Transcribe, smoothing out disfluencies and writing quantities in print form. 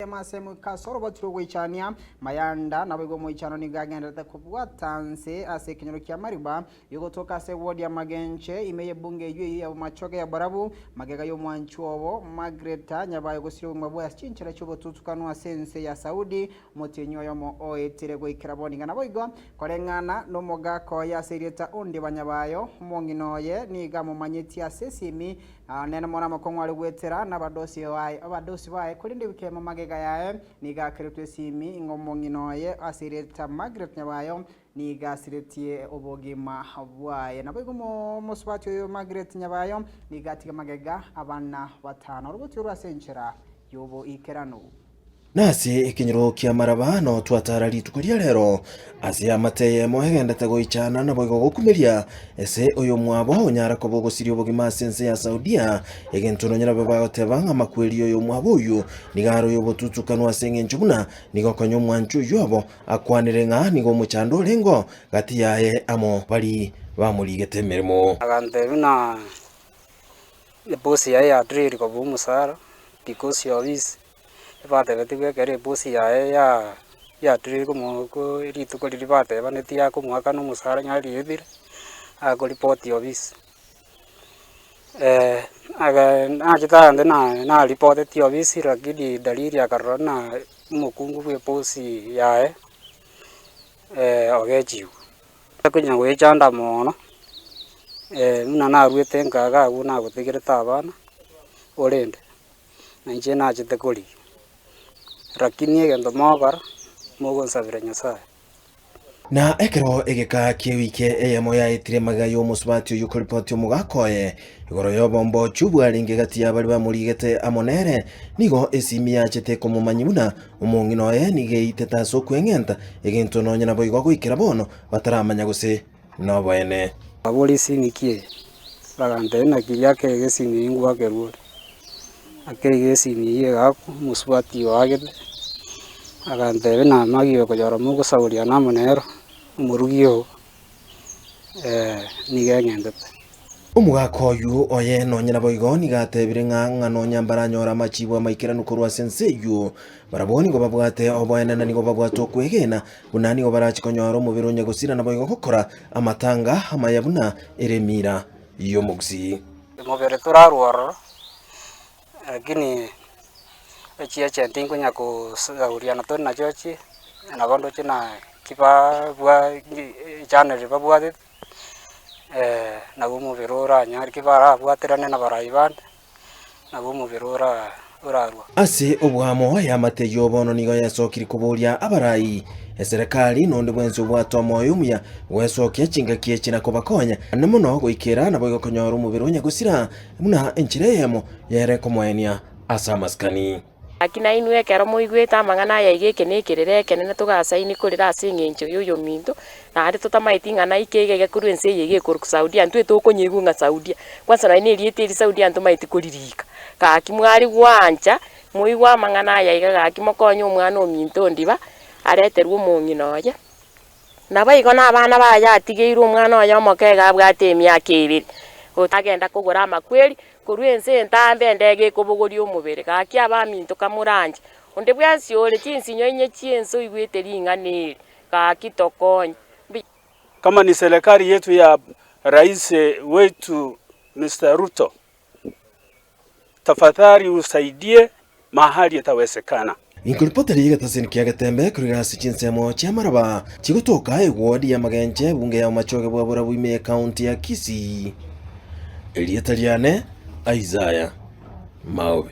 Ase ase oroboti rw'ogoichania Mayanda, naboigo omoichano nigo agendererete kobwata nse ase ekenyoro kia Mariba, yogotoka ase ewodi ya Magenche, ime y'ebunge eyio eyio ya Bomachoge ya Borabu, magega y'omwanchwa obo, Margaret Nyabae gosiria obogima bwaye ase chinchera chi'obotutukanu ase ense ya Saudi, omotienyi oyomo oetire goikera bono iga. Naboigo koreng'ana nomogaka oye ase erieta Ondiba Nyabayo, omong'ina oye nigo amomanyetie ase esimi Nere mono amakong'u are goetera nabadosi baye, abadosi baye, korende bikemo magega yaye nigo akeretwe esimi ng'a omong'ina oye ase erieta Margaret Nyabayo nigo asiretie obogima bwaye. Naboigo omosubati oyo Margaret Nyabayo nigo atiga magega abana batano. Oroboti orwo ase enchera y'oboikeranu. Na ase ekenyoro ki'amaraba nao twatara rituko ria rero, ase amate eyemo egendete goichana naboigo gokumeria, ase oyomwabo onyare koba ogosiria obogima ase ense ya Saudia, egento nonya nabe bagoteba ng'a amakweri y'oyomwabo oyio nigo are oyobotutukanu ase engencho buna nigo konya omwanchi oyio obo akwanire ng'a nigo omochando orengeo gati yaye amo baria bamorigete emeremo. Agantebia buna ebosi yaye yatrirwe kobua omosara because of his Ebatebetigwe ekero ebusi yaye yaturire rituko riria batebanetie akomoakana omosara onye ariebire, akoripoti ofisi. Nachete aande naripoteti ofisi lakini dalili akarora buna omokungu bwa ebusi yaye ogechigwa. Konya goechanda mono, buna naruete nka iga abwo nagotegerete abana, orende. Na inche nachete korigia, rakini egento mogokora, mogonsabera Nyasae. Na ekero egeka ki'ewiki eyemo yaetire magega y'omosubati oyio koripoti omogaka oye igoro y'obombochu bwarenge gati y'abaria bamorigete amo nere, nigo esimi yachete komomanyia buna omong'ina oye nigo eitete ase okweng'enta, egento nonya naboigo goikera bono bataramanya gose noboene. Abore esimi ki eye? Bagantebia naki riaka ege esimi eye ngwakerwa ore. Ake iga esimi eyio egakwa, omosubati oagete, agantebia namagio okonyora mogosauriana amo nero, omorugi oo nigo eng'entete. Omogaka oyio oye nonya naboigo nigo atebire ng'a ng'a nonya mbaranyore amachibo amaikeranu korwa ase ense eyio, barabwo nigo babwate oboene na nigo babwate okwegena Buna nigo barache konyora omobere o nyagosira naboigo gokora amatanga amaya buna ere emira y'omogusii. Omobere torarwe ororo, lakini echiagent nkonya kosauriana tore nachio chie, nabo ndoche na ki babwa echannel babwatete, nabo omobere oranyare ki barabwaterane na abarai bande. nabo omobere orarwa. Ase oboamo eamate eyio bono nigo yesokire koboria abarai, eserekari na onde bwensi obwate omoyo omuya gwesokia chingaki echi na kobakonya ande mono goikera naboigo konyora omobere o nyagosira buna enchera eyemo yere komoenia ase amasikani. Naki nainwe ekero moigwete amang'ana aya iga eke nekerero ekenene togasaini korera ase engencho y'oyominto, naende totamaeti ng'a naike iga iga korwa ense eye iga ekorokwa Saudia, intwe tokonyeigwa ng'a Saudia, kwansa nonye na erieta eri Saudia ntomaeti koririka. Gaki mware gwancha, moigwe amang'ana aya iga gaki mokonye omwana ominto ondiba, areterwe omong'ina oye. Naboigo nabana baye atigeirwe omwana oye omoke iga abwate emiaka ebere, otagenda kogora amakweri korwa ense entambe endege ekobogoria omobere. Gaki abaminto kamoranche, onde bwensi ore chinsinyo inye chi'ense oigwete ring'ana eri, gaki tokonye. Mbuya. Kama ni serikali yetu ya rais wetu Mister Ruto, tafadhali usaidie mahali itawezekana. Inkoripoteri y'egetasini kia Getembe korwa ase chinsemo chi'amaraba chigotoka eward y'Amagenche ebunge ya Omachoge bwa Borabu ime y'ecounty ya Kisii. Erieta riane Isaiah Maobe.